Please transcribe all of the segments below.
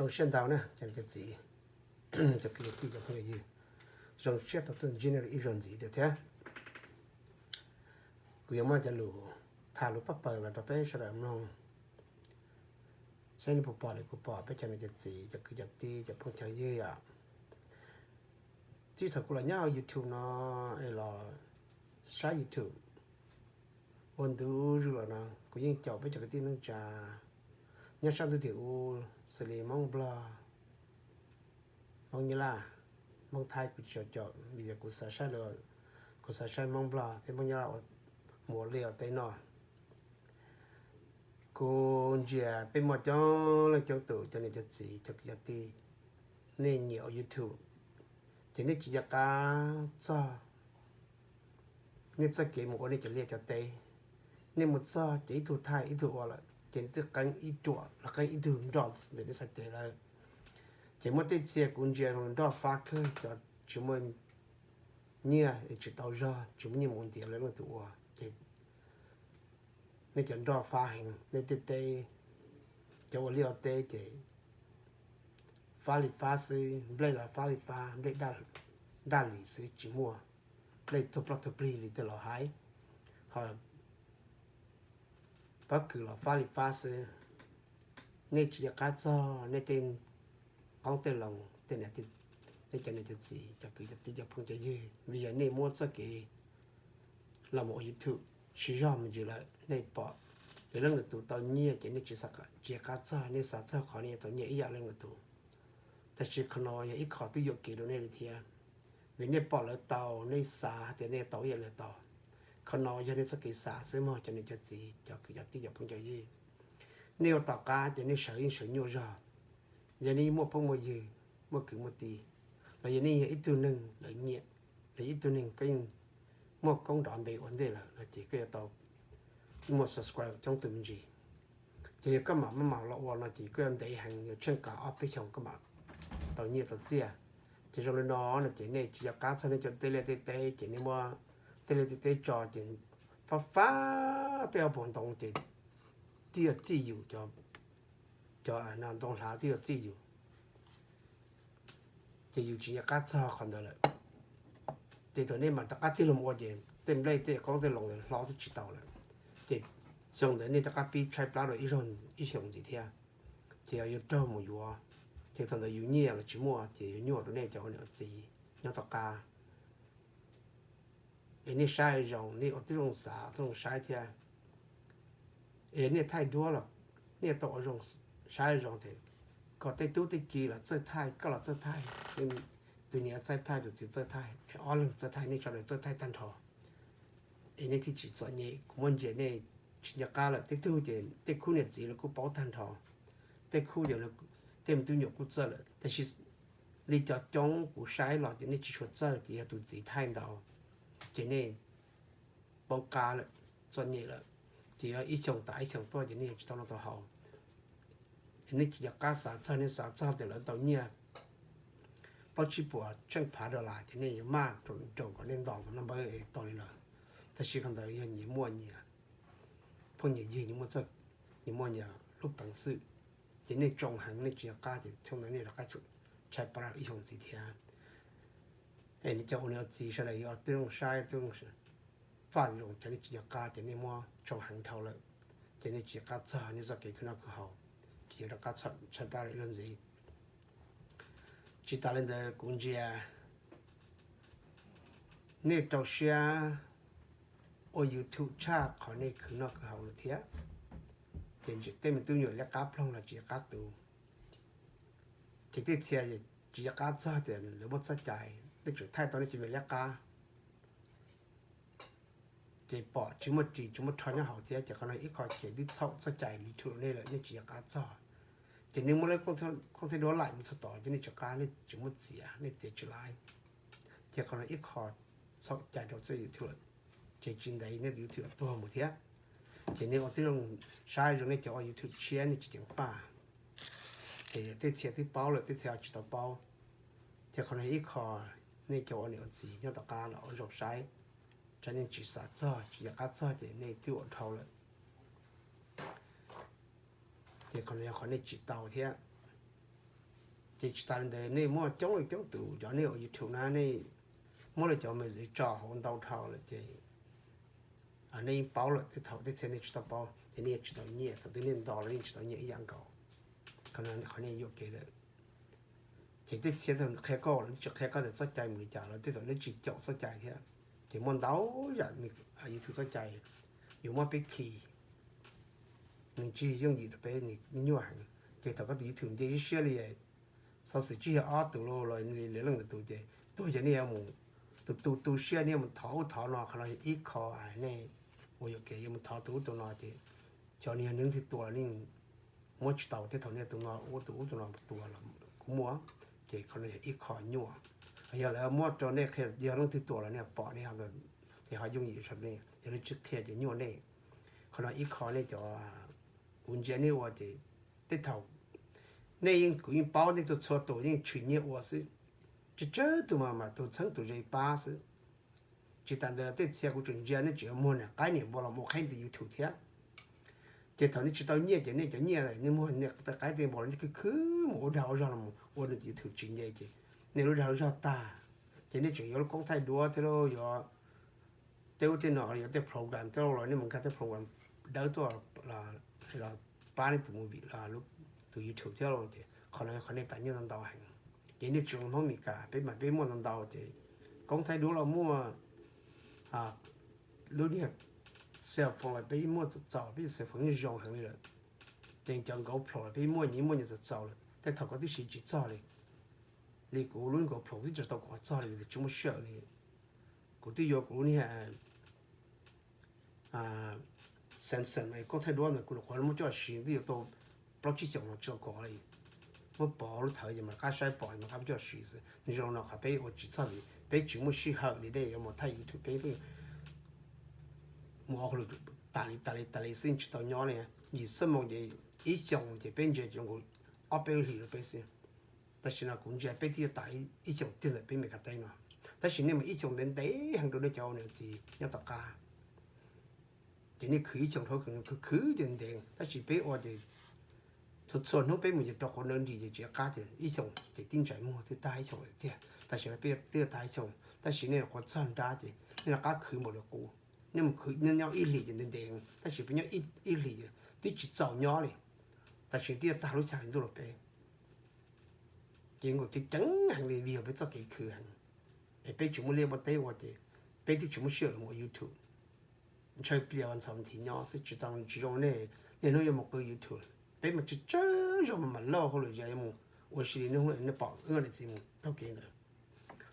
Zoo siab ntau na cov niam cov txiv, cov kwv cov tij cov phooj cov ywg, zoo siab tau tuaj ntsib nej ib zaug ntxiv dua thiab. Kuv yuav muab cov lus tham lus paj paws los rau peb sawv daws mloog, saib nej puas pom li kuv pom peb cov niam cov txiv cov kwv cov tij cov phooj cov ywg yom. Txij thaum kuv los nyob hauv YouTube no es los saib YouTube ua ntu zus los no kuv yeej caum peb cov kwv tij neej tsa nyob sab ntuj tim ub xws li Hmoob Nplog, Hmoob Nyab Laj, Hmoob Thaib kuv tsis caum vim yog kuv xav saib, kuv xav saib Hmoob Nplog thiab Hmoob Nyab Laj mus ua liaj ua teb noj. Kuv ntsia peb muaj coob leej coob tus cov niam cov txiv cov kwv cov tij, nej nyiam ua YouTube ces nej tsis nco qab txog nej txoj kev mus ua nej cov liaj cov teb. Nej mus txog ces ib tug thaij ib tug ua lawm ces nej twb qeeb ib ruam los qeeb ib tug nroj ntawm nej txhais tes lawm. Ces muaj tej txhia kuv ntsia zoo nroj fab kawg, cov tsis muaj nyiaj es tsis tau zog tsis muaj nyiaj mus ntiav lawv leej twg ua ces nej cov nroj fab heev, nej tej teb, cov ua liaj ua teb ces fab li fab xwb, nplej los fab li fab, nplej daj li xwb tsis muaj, nplej tuag ploj tuag plig li tej laus hais, ho pob kws los fab li fab xwb. Nej tsis nco qab txog nej tej qoob tej loo, tej niam tej cov niam cov txiv cov kwv cov tij cov phooj cov ywg vim yog nej muab txoj kev los mus ua YouTube siv zog me ntsis lawm nej pom lawv leej lwm tus tau nyiaj ces nej tsis nco qab txog, nej xav txog qhov nej tau nyiaj ib yam leej lwm tus. Tab sis qhov no yog ib qho twb yuam kev rau nej li thiab, vim nej pom lawv tau nej xav hais tias nej tau ib yam li lawv tau. Qhov no yog nej txoj kev xav xwb mog cov niam cov txiv cov kwv cov tij cov phooj cov ywg. Nej ua tom qab ces nej sawv yeej sawv nyuaj zog, yog nej muaj phooj muaj ywg, muaj kwv muaj tij, los yog nej yog ib tug neeg lawv nyiam, los yog ib tug neeg koj yeej muaj koob nrov npe ua ntej lawm no ces koj yuav tau muaj subscribe coob tus me ntsis. Ces yog koj mam maj mam los ua no ces koj yuav ntev heev, yuav tsheej kav ob peb xyoos koj mam tau nyiaj tau txiaj. Ces zoo li no no ces nej tsis nco qab txog nej cov tej liaj tej teb ces nej muab tej liaj tej teb tso ces fab fab tej hauv paus ntoo ces twb yuav txij yus, cov ntoo hlav twb yuav txij yus. Ces yus tsis nco qab txog qhov ntawd lawm. Ces thaum nej mam rov qab tig los ua ces tej nplej tej qoob tej loo hlob twb tsis tau lawm. Ces xyoo ntawd nej rov qab pib tshaib plab rau ib xyoos ntxiv thiab. Ces yog yuav raug mus yuav, ces thaum ntawd yus nyiaj los tsis muaj ces yuav nyuaj rau nej cov ua niam ua txiv nyob tom qab. Es nej saib zoo, nej ua tib zoo xav tib zoo saib thiab. Es nej thaij duab los nej tau ua zoo, saib zoo thiab, kom tej tub tej ki los txawj thaij, koj los txawj thaij, tus niam txawj thaij, tus txiv txawj thaij, es ob leeg txawj thaij, nej sawv daws txawj thaij tag nrho. Es nej thiaj tsis txom nyem. Kuv muab ntsia nej tsis nco qab lawm, tej tug ces tej khub niam txiv los kuj paub tag nrho, tej khub ces tej me tub nyuam kuj txawj lawm, tab sis li cov coob kuv saib los ces nej tsis tshua txawj ces yog tus txiv thaij ntau, ces nej poob qab lawm, txom nyem lawm. Ces yog ib xyoos tas ib xyoos tuaj ces nej yuav tsis tau noj tau haus. Es nej tsis nco qab xav txog, nej xav txog tias lawv tau nyiaj plaub tsib puas tsheej phav dollar ces nej yuav maj nroos kom nej ntos tus naj npawb tau li lawm. Tab sis qhov ntawd yog nyias muaj nyias phooj nyias ywg, nyias muaj nyias lub peev xwm. Ces nej tsoo heev, nej tsis nco qab ces xyoo ntawd nej rov qab tshaib plab ib xyoos ntxiv thiab. Es nej cov ua niam ua txiv sawv daws yuav tib zoo saib, tib zoo faj zoo, cov nej tsis nco qab ces nej muab tsoo heev dhau lawm, ces nej tsis nco qab txog nej txoj kev khwv noj khwv haus, ces yuav rov qab tshaib plab ib zaug ntxiv. Tsis tas li ntawd kuv ntsia nej rau siab ua YouTube tshaj qhov nej khwv noj khwv haus lawm thiab. Ces tej me tub nyuam liab qab ploog los tsis nco qab tu. Ces tej txhia tsis nco qab txog tias lawv muaj txoj cai, nej tseem thaij tau nej cov me liab qab, ces pom tsis muaj ris tsis muaj rho nyob hauv thiab. Ces qhov no ib qho ces twb txhaum txoj cai li thum nej lawm, nej tsis nco qab txog. Ces nej muab lawv khoom thej duab laim mus txog tod ces nej tsis qab, nej tsis muaj txiav, nej txiav tsis laib. Ces qhov no ib qho txhaum cai rau txoj YouTube lawm, ces tsis ntev nej tus YouTube tuag mus thiab. Ces nej ua tib zoo saib zoo, nej cov ua YouTube tshiab nej tsis ceev faj. Ces tej txhia twb paub lawm, tej txhia tsis tau paub. Ces qhov no ib qho nej cov ua niam ua txiv nyob tom qab los ua zoo saib, tsam nej tsis xav txog tsis nco qab txog ces nej twb ua dhau lawm. Ces qhov no yog qhov nej tsis tau thiab. Ces tsis tas li ntawd, nej muaj coob li coob tus cov nej ua YouTube na, nej muab lawv cov music tso hauv ntau dhau lawm ces nej yeej paub lawm. Tej thaum tej txhia nej tsis tau paub ces nej yeej tsis tau nyiaj, thaum twg nej nto los nej tsis tau nyiaj ib yam nkaus. Qhov no qhov nej yuam kev lawm. Ces tej txhia thaum qhia koj los tsis qhia koj tias txoj cai mus li cas los tej thaum nej tsis caum txoj cai thiab. Ces muaj ntau yam YouTube txoj cai yuav muab peb khi, nws tsis yooj yim rau peb, nws nyuaj heev. Ces thaum koj tus YouTube nce siab siab li xov xwm tsis yog ob tus los li lwm leej lwm tus ces tuag yog nej yuav mus, tus tu tu siab nej yuav mus thov ub thov no, qhov no yog ib qho nej uas yuam kev yuav mus thov tus ub tus no ces cov nws yog nws leej twg tua los nej muab tsis tau, tej thaum nej tus no ua tus ub tus no tua los kuj muaj. Ces qhov no yog ib qho nyuaj. Yog lawv muab rau nej qhia yog leej twg tua los nej pom nej, ces ho yooj yim rau nej, yog nej tsis qhia ces nyuaj nej. Qhov no ib qho nej cov, kuv ntsia nej ua ces tej thaum nej yeej, kuv yeej paub nej txhua txhua tus yeej tshwm nyiaj ua xwb, tsawg tsawg tus mas mas tus txheeb tus ze pab xwb. Tsis tas ntawd los tej txhia kuv tseem ntsia nej tseem yuav muag niam qaib niam npua los mus qheb tus YouTube thiab. Ces thaum nej tsis tau nyiaj ces nej cov nyiaj nej muag tej qaib tej npua los nej khwv khwv mus ua dag ua zog los ua nws tus YouTube tsis nce ces nej lub dag lub zog tag, ces nej tseem yuav lub koob thaij duab thiab lauj, yuav tej ub tej no, yuav tej program thiab lauj, los nej mus nkag tej program dawb tuaj los pab nej tus movie, tus YouTube thiab lauj. Ces qhov no yog qhov nej tas nyiaj ntau ntau heev. Ces nej tsis zoo Hmoob Mes Kas, peb mas peb muaj ntau ntau ces koob thaij duab los muaj, lub niag cell phone los peb muaj txaus txaus, peb cell phone yeej zoo heev li lawm. Ces cov GoPro los peb muaj nyias muaj nyias txaus txaus lawm, tej thaum koj twb siv tsis txog li. Li kuv lub GoPro twb tsis tau kuv qhov txog li, tsis muaj sij hawm li. Kuv twb yuav kuv lub niag Samsung koob thaij duab ntawd kuv nyuam qhuav muab coj siv twb yuav tau plaub tsib xyoos no tsis tau kov li. Muab pov lub thawv ces mam qab saib pom mam qab coj siv xwb. Nws zoo no qhov peb ua tsis txog li, peb tsis muaj sij hawm li, nej yuav mus thaij YouTube peb pheej mus ua hauj lwm tas li tas li tas li xwb tsis tau nyob li. Yim xuab moos ces ib xyoos ces peb ntsia zoo nkaus ob peb lub hlis rau peb xwb. Tam sim no kuv ntsia peb twb yuav tas ib xyoos tiag ntawm peb Mes Kas teb no. Tab sis nej mas ib xyoos ntev ntev heev rau nej cov ua niam txiv nyob tom qab. Ces nej khwv ib xyoos dhau khwv khwv ces ntev, tab sis peb ua ces txhua txhua hnub peb mus ces rau qhov ntawd nrim ces tsis qab ces ib xyoos ces tib ntsais muag twb tag ib xyoos lawm tiag. Tam sim no peb twb yuav tag ib xyoos tab sis nej nyuam qhuav txog nrab ces nej rov qab khwv npaum li qub. Nej mus khwv nyob ib hlis ces ntev ntev, tab sis peb nyob ib hlis twb tsis txaus nyob li. Tam sim twb yuav tag lub xya hli ntuj los peb ces nkaus ceev ceev heev li vim yog peb txoj kev khwv heev. Es peb tsis muaj liaj muaj teb ua ces peb twb tsis muaj sij hawm los ua YouTube. Ntshaw plias ua ntxhov nthi nyob xwb tsis tau, tsis zoo nej, niaj hnub yuav mus qw YouTube. Peb mas tsawg tsawg zaug mas mam lauj hauj lwm yog yuav mus ua si li niaj hnub nej pom wb niam txiv mus taug kev ntawd.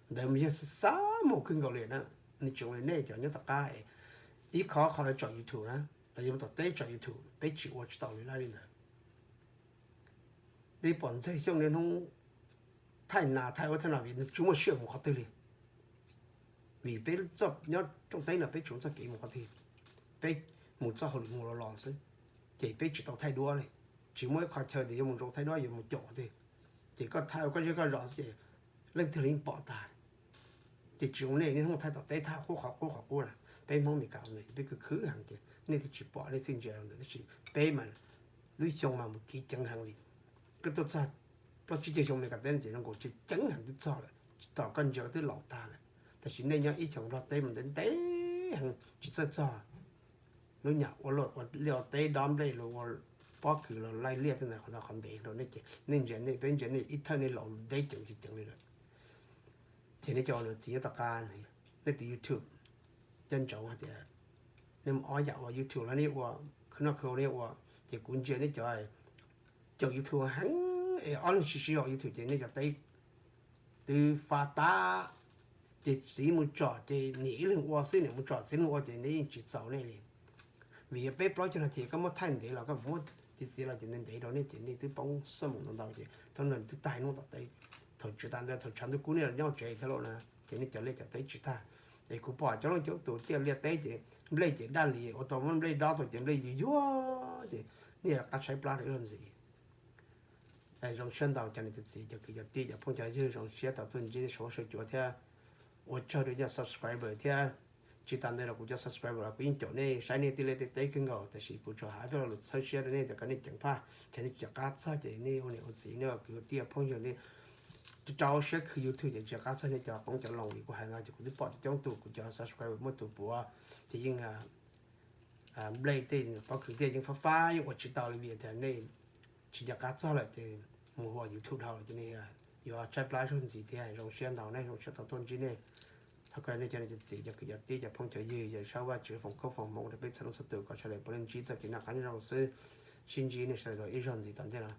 Ntawd mas yog xav mus kawg nkaus li na. Nws tseem li nej cov nyob tom qab es ib qho qhov lawv tsom YouTube na, los yog mus tom teb tsom YouTube peb tsis ua tsis tau li lawm li ntawd. Peb pom ntxawg Xyooj niaj hnub thaij nas thaij ub thaij no vim nws tsis muaj sij hawm mus qhov twg li. Vim peb txoj nyob rooj teb no peb tsis muaj txoj kev mus qhov twg, peb mus txoj hauj lwm mus los los xwb. Ces peb tsis tau thaij duab li, tsis muaj ib qho chaw tias yuav mus zoo thaij duab yuav mus caum qhov twg. Ces koj thaij ua koj zej koj zos xwb ces leej twg los yeej pom tag. Ces tsis zoo nej niaj hnub thaij tom teb thaij qub qhov qub qhov qub na. Peb Hmoob Mes Kas ntawd peb khwv khwv heev ces nej twb tsis pom nej thiaj ntsia ntawd tab sis peb mas lub xyoo mas mus kiv ceev heev li. Koj tuaj txog plaub tsib caug xyoo Mes Kas teb no ces zoo nkaus ceev ceev heev twb txog lawm, tsis tos koj ntsia koj twb laus tag lawm. Tab sis nej nyob ib xyoos Nplog teb mas ntev ntev heev tsis txawj txog. Lub nyam ua luaj ua liaj ua teb dob nplej los ua pob kws los laij liaj tej ntawd qhov no qhov ntev rau nej ces nej ntsia nej, peb ntsia nej ib thawj nej laus deb ceev ceev li lawm. Ces nej cov niam txiv nyob tom qab, nej tus YouTube, coj ntsoov hais tias nej mus ob yam ua YouTube los nej ua, khwv noj khwv haus nej ua, ces kuv ntsia nej cov caum YouTube heev es ob leeg sib sib haum YouTube ces nej cov teb twb faj tab. Ces txiv mus tsom ces niam ib leeg ua xwb, niam mus tsom txiv ib leeg ua ces nej yeej tsis txaus nej li. Vim yog peb plaub caug nas this koj muab thaij ntev los koj muab txiv txiv los ces ntev ntev rau nej ces nej twb poob xuaj moos ntau ntau ces thaum no twb tag hnub tom teb. Thaum tsis tas ntawd thaum tshav ntuj kub nej los nyob tsev thiab lauj na, ces nej cov liaj cov teb tsis tag. Es kuv pom coob leej coob tus tiaj liaj teb ces nplej ces daj li ua tau muab nplej dob tau ces nplej yuag yuag ces nej rov qab tshaib plab rau ib zaug ntxiv. Zoo siab ntau cov niam cov txiv cov kwv cov tij cov phooj cov ywg, zoo siab tau tuaj ntsib nej saum huab saum cua thiab ua tsaug rau cov subscriber thiab Tsis tas ntawd los kuv cov subscriber los kuv yeej caum nej saib nej tej liaj tej teb kawg nkaus, tab sis kuv tsuas hais peb lo lus txhawb siab rau nej tias kom nej ceev faj, ces nej tsis nco qab txog ces nej ua niam ua txiv, nej ua kwv ua tij phooj ywg, nej rau siab khwv YouTube ces tsis nco qab txog nej cov qoob cov loo li kuv hais no. Ces kuv twb pom coob coob tus kuv cov subscriber muaj tus puav ces yeej nplej tej pob kws tiaj yeej fab fab yeej ua tsis tau li vim tias nej tsis nco qab txog lawm ces mus ua YouTube dhau lawm ces nej yuav tshaib plab zaug ntxiv thiab. Zoo siab ntau nej, zoo siab tau tuaj ntsib nej. Thov kom nej cov niam cov txiv cov kwv cov tij cov phooj cov ywg, yog sab Vaj Tswv foom koob foom hmoov rau peb txhua leej txhua tus kom sawv daws puav leej ntsib txoj kev noj qab nyob zoo xwb. Sib ntsib nej sawv daws ib zaug ntxiv tom ntej no.